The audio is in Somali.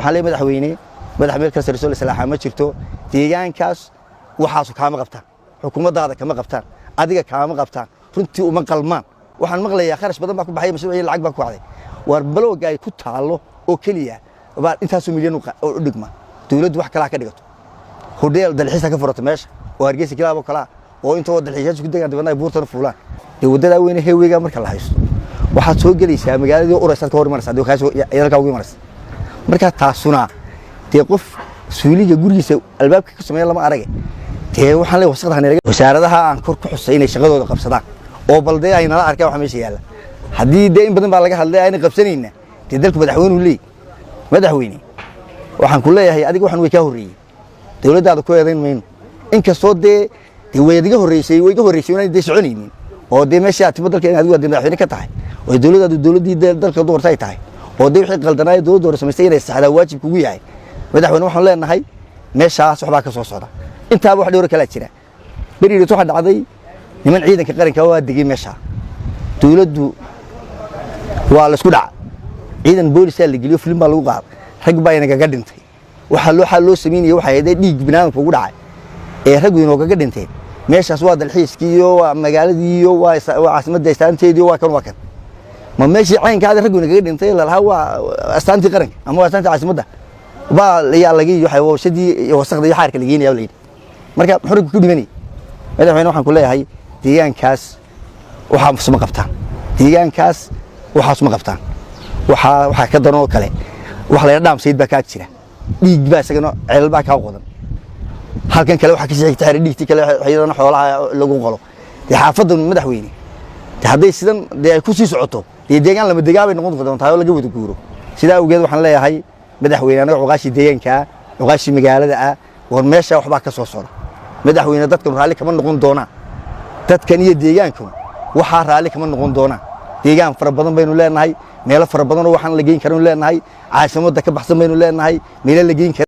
Waxaan leeyahay madaxweyne, madax meel ka sarreysoo la salaaxaa ma jirto. Deegaankaas waxaasu kaama qabtaan, xukuumaddaada kama qabtaan, adiga kaama qabtaan, runtii uma qalmaan. Waxaan maqlayaa kharash badan baa ku baxay mashruucii, lacag baa ku baxday. Waar balooga ay ku taallo oo keliya baa intaasoo milyan u dhigma. Dowladdu wax kalaa ka dhigato, hodheel dalxiisa ka furato meesha oo Hargeysa kilaabo kalaa oo intoo dalxiisayaashu ku degaan, dibadna ay buurtana fuulaan. Dee waddadaa weyne heeweyga marka la haysto, waxaad soo gelaysaa magaaladii uraysaad ka hor imanaysaa, dee kaas halkaa ugu imanaysa. Marka taasuna dee qof suuliga gurigiisa albaabka ka sameeya lama arage. Dee waxaan leeyahay wasaqda hanalaga wasaaradaha aan kor ku xusay inay shaqadooda qabsadaan oo bal dee ay nala arkaan waxa meesha yaalla. Haddii dee in badan baa laga hadlay aanay qabsanayna, dee dalku madaxweynuhu leey. Madaxweyne, waxaan ku leeyahay adiga waxan way kaa horreeyey, dowladdaada ku eedayn mayno, inkastoo dee way adiga horreysay, way iga horreysay inaan dee soconaynin oo dee meesha aad timo dalka in adigu dee madaxweyne ka tahay oo dowladdaadu dowladdii dee dalka doortay ay tahay oo dee wixii qaldanaayo dowladda hore samaystay inay saxdaa waajib kugu yahay. Madaxweyne, waxaan leenahay meeshaas waxbaa ka soo socda. Intaaba wax dhowr kalaa jira. Berigeed waxaa dhacday niman ciidanka qaranka waa degay meesha, dowladdu waa la isku dhaca, ciidan boolisaa la geliyo, film baa lagu qaaday, rag baa inagaga dhintay. Waxaa loo sameynaya waxay ahayd dhiig binaadamka ugu dhacay ee raggu inoogaga dhinteen. Meeshaas waa dalxiiskii iyo waa magaaladii iyo waa caasimadda astaanteedii, waa kan ma meeshii caynkaadi raggu inagaga dhintay lalahaa waa astaantii qaranka ama waa astaantii caasimadda baa yaa laga waxa warshadii iyo wasaqda iyo xaarka la geenaya la yidhi. Marka muxuu raggu ku dhimanayay? Madaxweyne, waxaan ku leeyahay deegaankaas waxaa suma qabtaan, deegaankaas waxaa suma qabtaan. Waxaa ka daran oo kale wax la yidhaha dhaamsayd baa kaa jira, dhiig baa isagana, ceelal baa kaa qodan. Halkan kale waxaa kasii xigta xere dhiigtii kale iyadana xoolaha lagu qalo. Dee xaafadan, madaxweyne, dee hadday sidan dee ay ku sii socoto, dee deegaan lama degaan bay noqon doontaa oo laga wada guuro. Sidaa awgeed waxaan leeyahay madaxweyne, anaga cuqaashii deegaanka ah, cuqaashii magaalada ah, war meesha waxbaa ka soo socda. Madaxweyne, dadkan raalli kama noqon doonaan, dadkan iyo deegaankuna waxaa raalli kama noqon doonaan. Deegaan fara badan baynu leenahay, meelo fara badan oo waxaan la geyn karin leenahay, caasimadda ka baxsan baynu leenahay, meelo la geyn karin.